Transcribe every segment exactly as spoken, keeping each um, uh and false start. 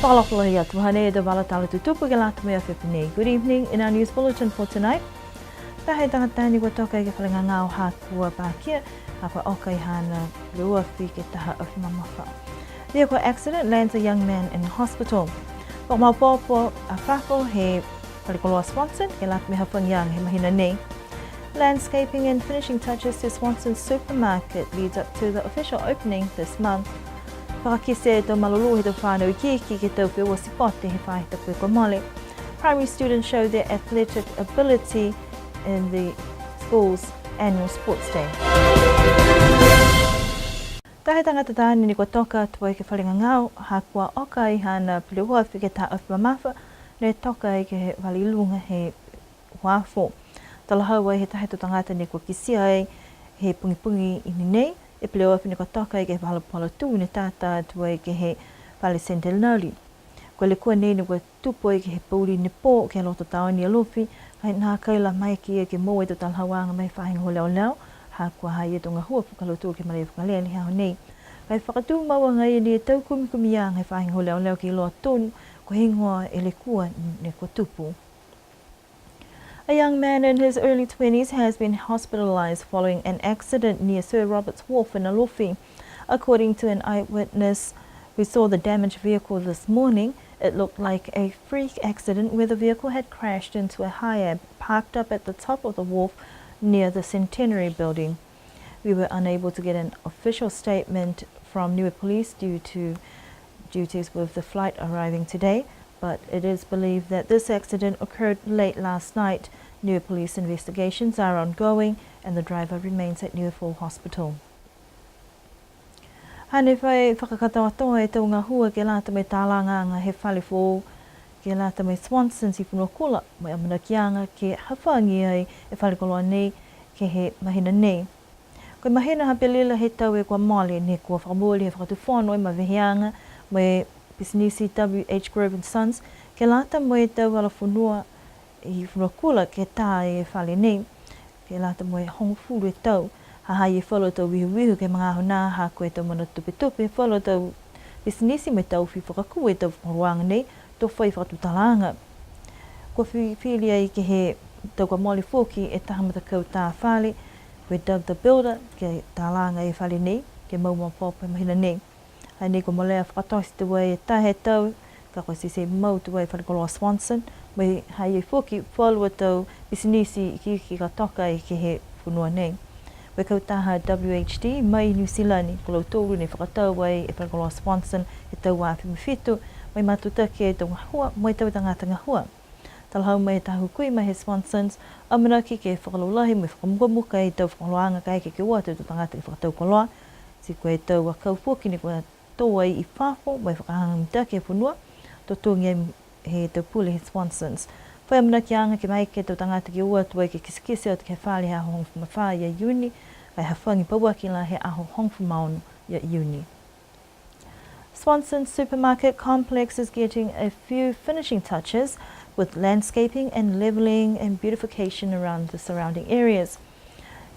Fakaalofa lahi atu, hanei e tau vala tala tutupu ke lata mo e afiafi nei. Good evening. In our news bulletin for tonight, taha e tagata ne kua toka ke he fale gagao ha kua pakia, ha kua oka e haana peleoafi ke he taha afi mamafa. Vehicle accident lands a young man in hospital. Fakamaopoopo a fafo he fale koloa Swanson ke lata mo e hafagiaga he mahina nei. Landscaping and finishing touches to Swanson's supermarket leads up to the official opening this month. Fakakite e tau malolō he tau fānau ikiiki ke he tau feua sipote he faahi tapu kua mole. Primary students show their athletic ability in the school's annual sports day. Taha e tagata taane ne kua toka atu ai ke he fale gagao, ha kua oka e haana peleoafi ke he taha afi mamafa, ne toka ai ke he vale i luga he uafo. Talahau ai he taha he tau tagata ne kua kitia ai he pogipogi i ni nei, e peleoafi ne kua toka ai ke he vala puhala tū ne tata atu ai ke he fale Centenary. Ko e lekua nei ne kua tupu ai ke he pouli ne pō ke he loto taone Alofi, ka e nākai la maeke ia ke moua e tau talahauaga mai he faahi gahua leoleo, ha kua ha i ai e tau gahua fakalautolu ke malē fakalele he aho nei. Ka e fakatumau agaia ni e tau kumikumiaga he faahi gahua leoleo ke iloa tonu ko e heigoa e lekua ne kua tupu. A young man in his early twenties has been hospitalized following an accident near Sir Robert's Wharf in Alofi. According to an eyewitness who saw the damaged vehicle this morning, it looked like a freak accident where the vehicle had crashed into a high ab parked up at the top of the wharf near the Centenary Building. We were unable to get an official statement from Niue Police due to duties with the flight arriving today, but it is believed that this accident occurred late last night. Niue Police investigations are ongoing and the driver remains at Niue Four Hospital. Hane fai fakakatoatoa e tau gahua ke lata mo e talagaaga he fale foou ke lata mo e Swanson's i Fonuakula, mo e amanakiaga ke hafagi ai e fale koloa nei ke he mahina nei. Ko e mahina ha Aperila he tau kua mole, ne kua fakamooli he Fakatufono e maveheaga mo e pisinisi W H Grove and Sons ke lata mo e tau vala fonua i Fonuakula ke tā e fale nei, ke lata mo e hogofulu e tau. Ha ha i ai e falu tau vihuvihu ke he magaaho nā, ha ko e tau mena tupetupe he falu tau pisinisi mo e taofi fakakū e tau fakaholoaga nei, to fai fakatutalaaga. Kua fi-, fili ai ke he tau kua mole foki e taha matakau tā fale, ko e Doug the Builder, ke talaga e fale nei, ke mau maopoopo he mahina nei. Hanei kua molea fakatote tuai e taha e tau, ka kua teitei mau tuai e fale koloa Swanson, mo e ha i ai foki falu a tau pisinisi ikiiki ka toka ai ke he fonua nei. Ko e kautaha W H D mai Niu Silani, ko lautolu ne fakatau ai e fale koloa Swanson he tau ua afe mo e fitu, mo e matutaki e tau gahua mo e tau tagata gahua. Talahau mai e taha hukui mai he Swanson's, amanaki ke fakalaulahi mo e fakamukamuka e tau fakaholoaga kaeke ke o atu e tau tagata ke fakatau koloa. Ti ko e tau akau foki ne kua tō ai i fafo mo e fakahagahaga mitaki e fonua, totogi ai he tau pule he Swanson's. Fai amanakiaga ke maeke e tau tagata ke o atu ai ke kitekite atu ke he fale he aho hogofulu ma fā ia Iuni, ka e hafagi pauaki la he aho hogofulu ma ono ia Iuni. Swanson's supermarket complex is getting a few finishing touches with landscaping and levelling and beautification around the surrounding areas.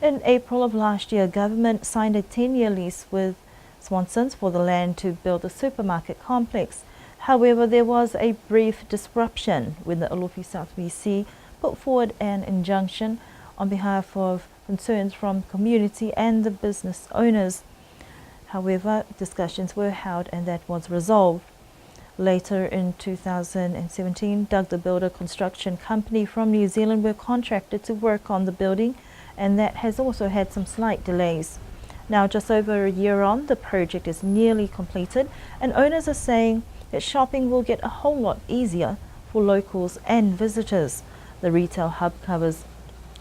In April of last year, government signed a ten-year lease with Swanson's for the land to build the supermarket complex. However, there was a brief disruption when the Alofi South B C put forward an injunction on behalf of concerns from community and the business owners. However, discussions were held and that was resolved. Later in two thousand and seventeen, Doug the Builder Construction Company from New Zealand were contracted to work on the building, and that has also had some slight delays. Now, just over a year on, the project is nearly completed, and owners are saying that shopping will get a whole lot easier for locals and visitors. The retail hub covers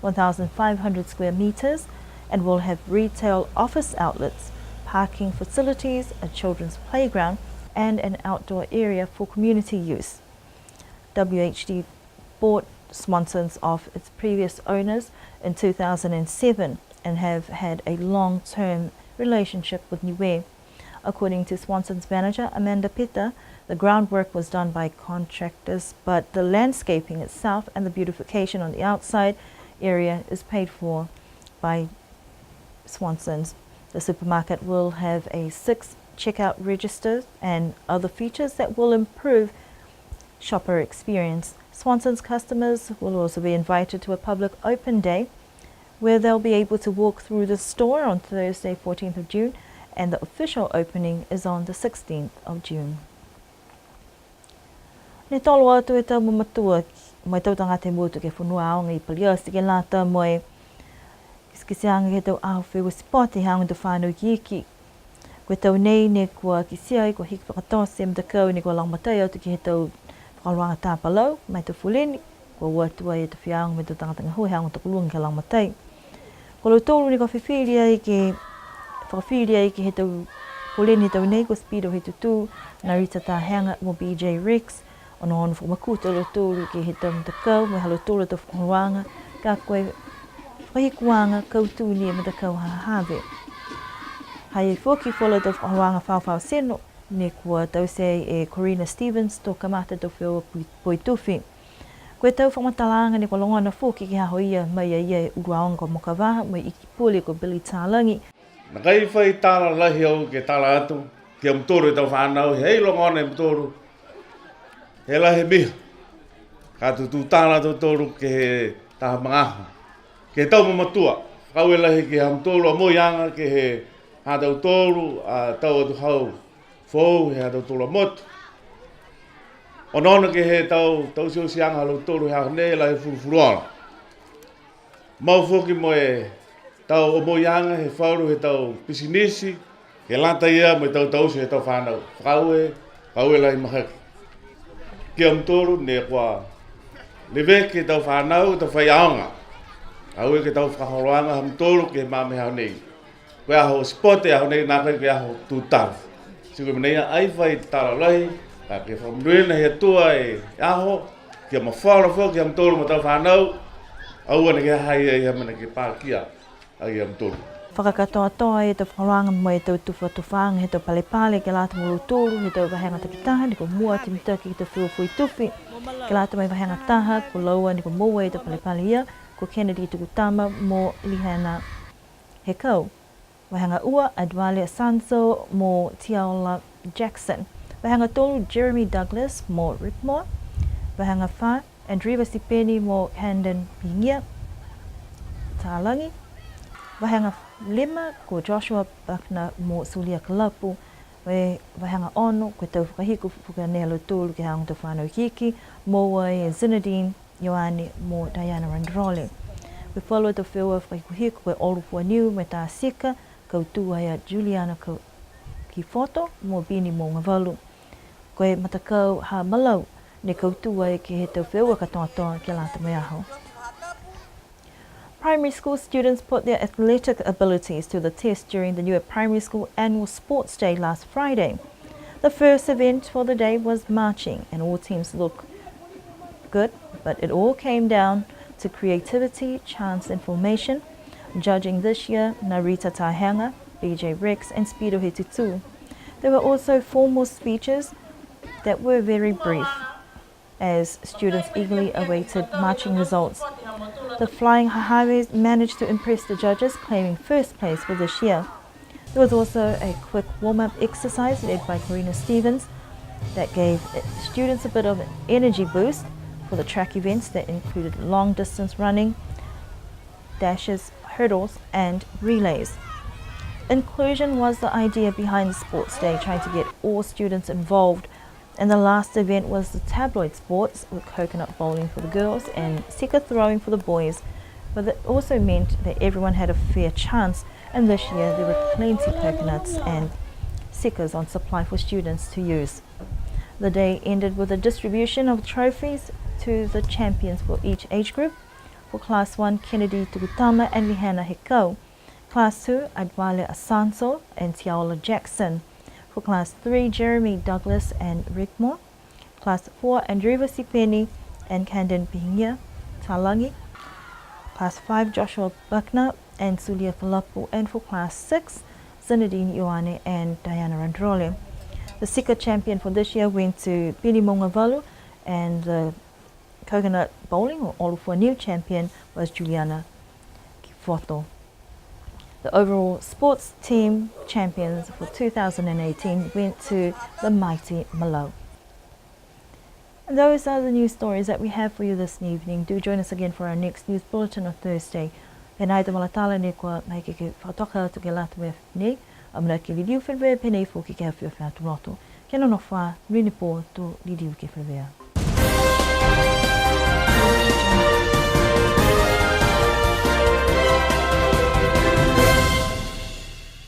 one thousand five hundred square metres and will have retail office outlets, parking facilities, a children's playground, and an outdoor area for community use. W H D bought Swanson's off its previous owners in two thousand and seven and have had a long-term relationship with Niue. According to Swanson's manager, Amanda Pita, the groundwork was done by contractors, but the landscaping itself and the beautification on the outside area is paid for by Swanson's. The supermarket will have a six checkout registers, and other features that will improve shopper experience. Swanson's customers will also be invited to a public open day, where they'll be able to walk through the store on Thursday, fourteenth of June, and the official opening is on the sixteenth of June. Ne tolo atu e tau mamatua mo e tau tagata he motu ke he fonua aoga i Paliati ke lata mo e kitekiteaga ke he tau aho feua sipote he aoga tau fanau ikiiki. Ko e tau nei ne kua kitia ai kua hiki fakatote e matakau ne kua lagomatai atu ke he tau fakaholoaga tā palau ma e tau foleni, kua o atu ai e tau faiaoga mo e tau tagata gahua he aoga tokoluga ke lagomatai. Ko lautolu ne kua fifili ai ke, fakafili ai ke he tau foleni he tau nei, ko Speedo Hetutu, Narita Tahega mo B J Rex. Onoono fakamakutu a lautolu ke he tau matakau mo e ha lautolu a tau fakaholoaga, ka ko e fakahikuaga kautū ni e matakau ha Hahave. Ha i ai foki falu a tau fakaholoaga faofao tino, ne kua taute e Corina Stevens to kamata e tau feua poi, poi tufi. Ko e tau fakamatalaaga ne kua logona foki ke he aho ia mai ia e ulu aoga ko Mokavaha mo e Iki Pule ko Billy Talagi. Nākai fai tala lahi au ke tala atu ki a mutolu e tau fānau, he ai logona e mutolu, he lahi e miha. Ka tutū tala a tautolu ke he taha magaaho, ke he tau mamatua. Fakaaue lahi ke he ha mutolu a moiaga, ke he ha tautolu a tau atuhau foou he ha tautolu a motu. Onoono ke he tau, tau siosioaga ha lautolu he aho nei, lahi e fulufuluola. Mau foki mo e tau omoiaga he falu he tau pisinisi, ke lata ia mo e tau taute he tau fānau. Fakaaue, fakaaue lahi mahaki ki a mutolu ne kua leveki e tau fānau, tau faiaoga. Fakaaue ke he tau fakaholoaga ha mutolu ke he magaaho nei. Ko e aho sipote e aho nei, nākai ko e aho tutala. Ti ko e mena ia ai fai tala lahi, ka ke fakamonuina he Atua e aho, ke mafola foki ha mutolu mo e tau fānau, aua neke ha ha i ai ha mena ke pakia ai a mutolu. Fakakatoatoa e tau fakaholoaga mo e tau tufatufaaga he tau palepale ke lata mo lautolu he tau vahega takitaha, ne kua mua atu mitaki ke he tau feua poi tufi ke lata mo e vahega taha, ko laua ne kua moua e tau palepale ia, ko Kennedy Tukutama mo Lihena Hekau. Vahega ua, Adwale Asanso mo Tiaola Jackson. Vahega tolu, Jeremy Douglas mo Rickmore. Vahega fā, Andriva Sipeni mo Handon Pihigia, Talagi. Vahega lima, ko Joshua Buckner mo Sulia Kalapu. Mo e vahega ono, ko e tau fakahiku foki nei ha lautolu ke he aoga tau fānau ikiiki, moua e Zinedine Ioane mo Diana Randrole. Ko e falu a tau feua fakahikuhiku, ko e olu fua niu mo e tā tika, kautū ai a Juliana Ka-, Kifoto mo Bini Mogavalu. Ko e matakau ha Malau ne kautū ai ke he tau feua katoatoa ke lata mo e aho. Primary school students put their athletic abilities to the test during the Niue Primary School Annual Sports Day last Friday. The first event for the day was marching, and all teams looked good, but it all came down to creativity, chance, and formation. Judging this year, Narita Tahega, B J Rex, and Speedo Hetutu. There were also formal speeches that were very brief, as students eagerly awaited marching results. The Flying Hahaves managed to impress the judges, claiming first place for this year. There was also a quick warm-up exercise led by Corina Stevens that gave students a bit of an energy boost for the track events that included long distance running, dashes, hurdles, and relays. Inclusion was the idea behind the sports day, trying to get all students involved. And the last event was the tabloid sports, with coconut bowling for the girls and sika throwing for the boys. But that also meant that everyone had a fair chance, and this year there were plenty coconuts and sikas on supply for students to use. The day ended with a distribution of trophies to the champions for each age group. For Class one, Kennedy Tukutama and Lihena Hekau. Class two, Adwale Asanso and Tiaola Jackson. For Class three, Jeremy Douglas and Rickmore. Class four, Andriva Sipeni and Candon Pihigia, Talagi. Class five, Joshua Buckner and Sulia Kalapu. And for Class six, Zinedine Ioane and Diana Randrole. The sika champion for this year went to Bini Mogavalu, and the coconut bowling, or olu fua niu, champion was Juliana Kifoto. The overall sports team champions for two thousand and eighteen went to the mighty Malou. And those are the news stories that we have for you this evening. Do join us again for our next news bulletin on Thursday. Pehē nai e tau vala tala ne kua maeke ke fakatoka atu ke lata mo e afiafi nei, amanaki ke liliu feleveia pehē nei foki ke he afiafi Aho Lotu. Kia nonofo ā, monuina e pō, to liliu ke feleveia.